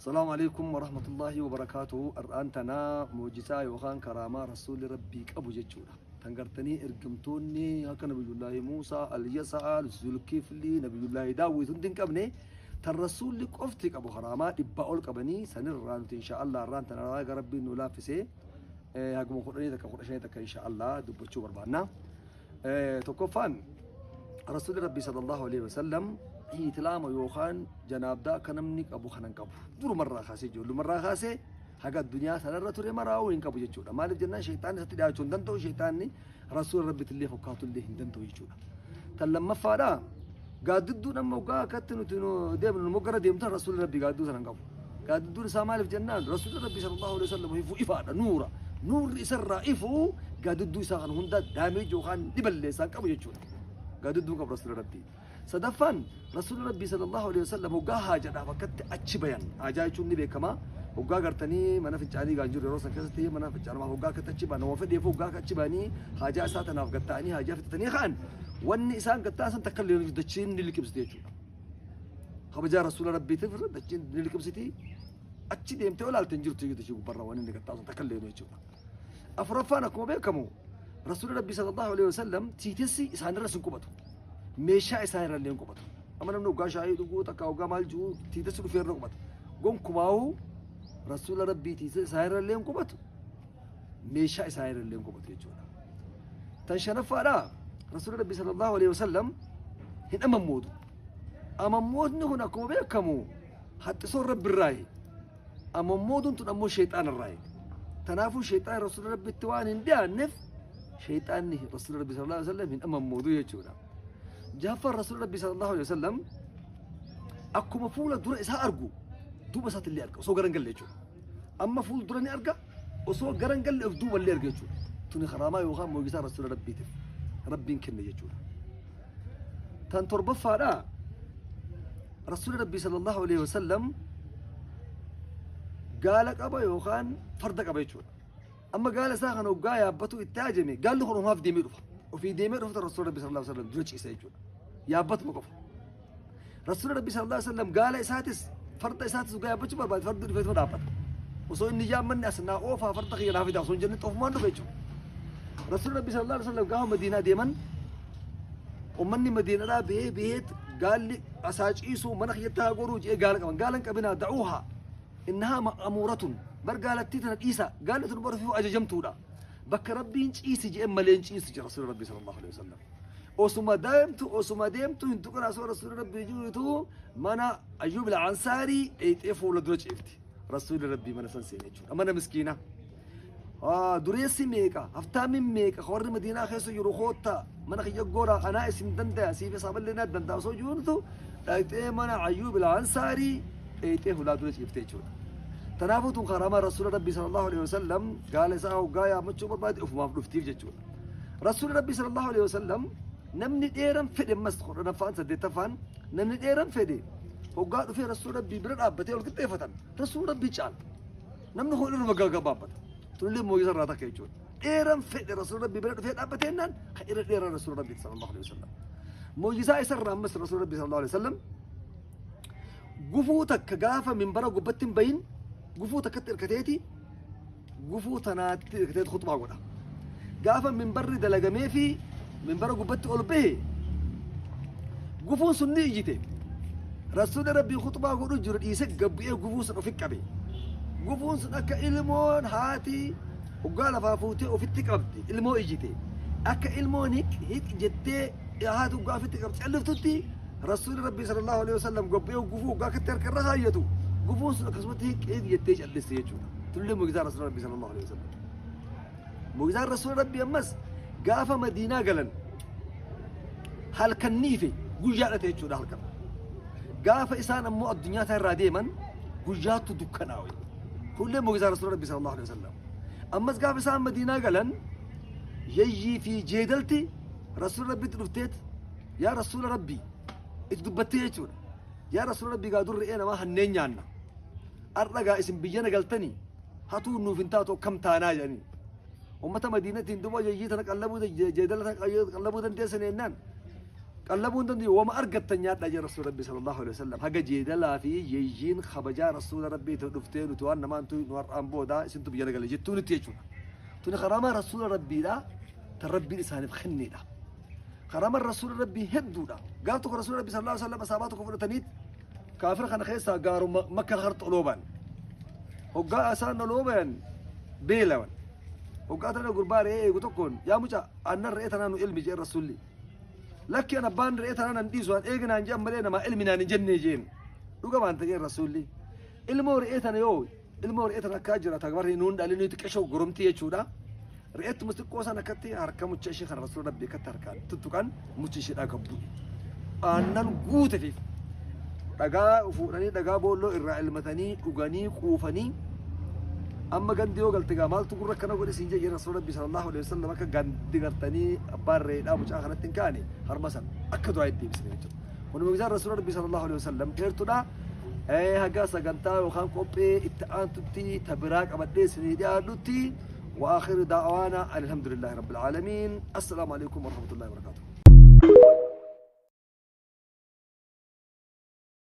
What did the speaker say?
Salaamu alaikum warahmatullahi wabarakaatuhu. Har'aan tanaa muujisaa yookaan karaamaa rasuulli rabbii qabu jechuudha. Tan gartanii ergamtoonni akka nabiyullaahi Muusaa, Alyasaa, Zulkiflii, nabiyullaahi Daawwit hundi hin qabne tan rasuulli qofti qabu karaamaa dhibbaa ol qabanii sanirraa nuti inshaallah har'aan tana raaga rabbiin nu laaffisee haguma 10 takka 15 takka inshaallah dubbachuu barbaanna. Tokkoffaan rasuulli rabbii sallallahu alaihi wasallam hiitilaama yookaan janaabdaa akka namni qabu kanan qabu. Durumarraa kaasee ijoollumarraa kaasee haga addunyaa sanarra ture maraa'uu hin qabu jechuudha. Maaliif jennaan sheexaanni isatti dhiyaachuu hin danda'u, sheexaanni rasuula rabbitillee fokkaatu illee hin danda'u jechuudha. Tan lammaffaadha gaaddidduun amma waggaa akkatti nuti deemnu nu gara deemtu rasuulli rabbii gaaddiduu sana hin qabu. Gaaddidduun isaa maaliif jennaan rasuulli rabbii sallallahu alaihi wasallam ifu ifaadha nuura. Nuurri isarraa ifu gaaddidduu isaa kan hunda daameeji yookaan ni balleessaa hin qabu jechuudha. Gaaddidduu qabu rasuulli rabbii. Sadaffaan rasuulli rabbii sallallahu alaihi wasallam hoggaa haajadhaaf akkatti achi bayan. Haajaa jechuun ni beekama. Hoggaa gartanii mana fincaanii gaan jiru yeroo san keessatti mana fincaanumaaf hoggaa akkatti achi bayan nama fedheef hoggaa akka achi bayanii haajaa isaa tanaaf gatta'anii haajaa fixatanii ka'an wanni isaan gatta'an san takka illee dachiin ni liqimsiti jechuudha. Kabajaa rasuula rabbiitiif dachiin ni liqimsiti. Achi deemtee olaalte hin jirtu dachii gubbarra wanni inni gatta'an san takka illee jechuudha. Afuraffaan akkuma beekamu rasuulli rabbii sallallahu alaihi wasallam tiitessi isaanirra sin qubatu. Meeshaa isaa irra illee hin qubatu. Amma namni hoggaa shaayii dhuguu takka hoggaa maal jiru tiitessi dhufee irra qubata. Gonkumaa'uu rasuula rabbii tiitessa isaa irra illee hin qubatu. Meeshaa isaa irra illee hin qubatu jechuudha. Tan shanaffaadha rasuula rabbii sallallahu alaihi wasallam hin amammootu. Amammootni kun akkuma beekamu haxxisoon rabbi irraayi. Amammootuun tun ammoo sheexaana irraayi. Tanaafuu sheexaan rasuula rabbitti waan hin dhiyaanneef sheexaanni rasuula rabbi sallallahu alaihi wasallam hin amammootu jechuudha. Jahaffaan rasuula rabbi sallallahu alaihi wasallam akkuma fuula dura isaa argu duuba isaatti illee arga osoo gara hin galle jechuudha. Amma fuula dura ni arga osoo gara hin galle of duuba illee arga jechuudha. Tuni karaamaa yookaan moogisaa rasuula rabbiitiif rabbiin kenne jechuudha. Tan torbaffaadha rasuula rabbii sallallahu alaihi wasallam gaala qaba yookaan farda qaba jechuudha. Amma gaala isaa kana hoggaa yaabbatu itti haajame gaalli kun ofumaaf deemee dhufa. Ofii deemee dhufa rasuula rabbii sallallahu alaihi wasallam dura ciisa jechuudha. Yaabbatuma qofa. Rasuula rabbii sallallahu alaihi wasallam gaala isaatis farda isaatis hoggaa yaabbachuu barbaade fardi dhufee tuma dhaabbata. Osoo inni yaammanni as naa oofaa farda kiyya naa fidaa osoo hin jenne ofumaan dhufe jechuudha. Rasuula rabbii sallallahu alaihi wasallam gaafa Madiinaa deeman ummanni Madiinaadhaa bahee baheet gaalli asaa ciisuu mana kiyyatti haa goruu jedhee gaala qaban. Gaala hin qabinaa da'uuhaa. Innahaa ma'amuuratun bar gaalattii tana dhiisa gaalli tun bar ofiif ajajamtuudha. Bakka rabbiin ciisi jedhe malee hin ciisu jedhe rasuulli rabbii sallallahu alaihi wasallam. Osuma deemtu osuma deemtu hin tuqin osoo rasuulli rabbii jirutu mana Ayyuub al-Ansaarii dheeyxee fuula dura ciifti. Rasuulli rabbii mana san seene jechuudha. Mana miskiinaa. Dureessi meeqa haftaamiin meeqa warri madiinaa keessa jiru koottaa mana kiyya goraa anaa isin danda'a siif isaaballee naa danda'a osoo jirutu dhaqxee mana Ayyuub al-Ansaarii dheeyxee hulaa dura ciifte jechuudha. Tanaafuu tun karaamaa rasuula rabbii sallallahu alaihi wasallam gaala isaa hoggaa yaammachuu barbaade ofumaaf dhuftiif jechuudha. Rasuula rabbii sallallahu alaihi wasallam namni dheeran fedhe ammas 10ffaan 8ffaan namni dheeran fedhe hoggaa dhufee rasuula rabbii bira dhaabbatee ol qixxeeffatan rasuula rabbii caala. Namni kun irruma gaggabaabbata. Tunillee mooyisa irraa takka jechuudha. Dheeran fedhe rasuula rabbii bira dhufee dhaabbatee jennaan kan irra dheeran rasuula rabbii sallallahu alaihi wasallam. Mooyisaa isa irraa ammas rasuula rabbii sallallahu alaihi wasallam gufuu takka gaafa minbara gubbatti hin bahin gufuu takkatti hirkateeti gufuu tanaatti hirkateeti khutbaa godha. Gaafa minbarri dalagamee fi minbara gubbatti ol bahe gufuun sun ni iyyite. Rasuulli Rabbii khuxbaa godhu jiru dhiisee gad bu'ee gufuu sun ofi qabe. Gufuun sun akka ilmoon haati hoggaa lafaa fuutee ofitti qabdi ilmoo iyyite. Akka ilmoon hiq hiq jettee haati hoggaa ofitti qabdi calliftutti Rasuulli Rabbii sallallahu alaihi wasallam gad bu'ee gufuu hoggaa akkatti harka irra kaayyatu gufuun sun akkasumatti hiq hiq jettee calliste jechuudha. Tullee mu'jizaa Rasuula Rabbii sallallahu alaihi wasallam. Mu'jizaan Rasuula Rabbii ammas gaafa Madiinaa galan halkan ni ife guyyaadha ta'e jechuudha halkan. Gaafa isaan ammoo addunyaa isaa irraa deeman guyyaatu dukkanaawe. Kunillee mu'jizaa Rasuula Rabbii sallallahu alaihi wasallam. Ammas gaafa isaan Madiinaa galan yayyii fi jeedalti Rasuula Rabbitti dhufteet yaa Rasuula Rabbii itti dubbattee jechuudha. Yaa Rasuula Rabbii gaa dur re'ee namaa hanneen nyaanna. Har'a gaa isin biyyana galtanii hatuun nuuf hin taatu akkam taanaa jedhanii. Ummata Madiinatiin duuba yayyii tana qallabuu jeedala tana qallabuu dandeessan jennaan. Qallabuu hin dandeenyu wama argattan nyaadhaa jee rasuula rabbii sallallahu alaihi wasallam haga jeedalaa fi yeeyyiin kabajaa rasuula rabbii ta'u dhuftee nuti waan namaan tu nu har'aan booda isintu biyya gale jettuu nutti jechuudha. Tuni karaamaa rasuula rabbiidha tan rabbiin isaaniif kenneedha. Karaamaan rasuula rabbii hedduudha. Gaaf tokko rasuula rabbii sallallahu alaihi wasallam asaabaa tokko fudhataniit kaafira kana keessaa gaaruma makka harta olooban. Hoggaa isaan olooban beelawan. Hoggaa tana gurbaa re'ee eegu tokkoon yaa mucaa aannan re'ee tanaa nu ilmi jee rasuulli. Lakki an abbaan re'ee tanaa nan dhiisu an eegi naan jedhan malee namaa ilmi naan hin jenne jeen. Dhuga waan ta'een rasuulli. Ilmoo re'ee tana yoo ilmoo re'ee tana akkaa jira tabarri nuun dhalli xiqqashoo goromtii jechuudha. Re'eettuma xiqqoo san akkatti harka mucha ishee kana rasuula rabbii akkatti harkaan tuttuqan muchi isheedhaa gad bu'e. Aannan guutefiif dhagaa fuudhanii dhagaa boolloo irraa elmatanii dhuganii quufanii amma gandi yoo galte gaa maaltu gurra akkana godhe siin jedhe rasuula rabbii sallallahu alaihi wasallam akka gandi gartanii abbaan re'eedhaa mucaa kanatti hin kaane harma san akka du'aa itti deebisne jechuudha. Kun mucaan rasuula rabbii sallallahu alaihi wasallam dheertudha. Haga sagantaa yookaan qophee itti aantutti ta biraa qabadhee isinii dhiyaadhutti. وآخر دعوانا الحمد لله رب العالمين. السلام عليكم ورحمة الله وبركاته.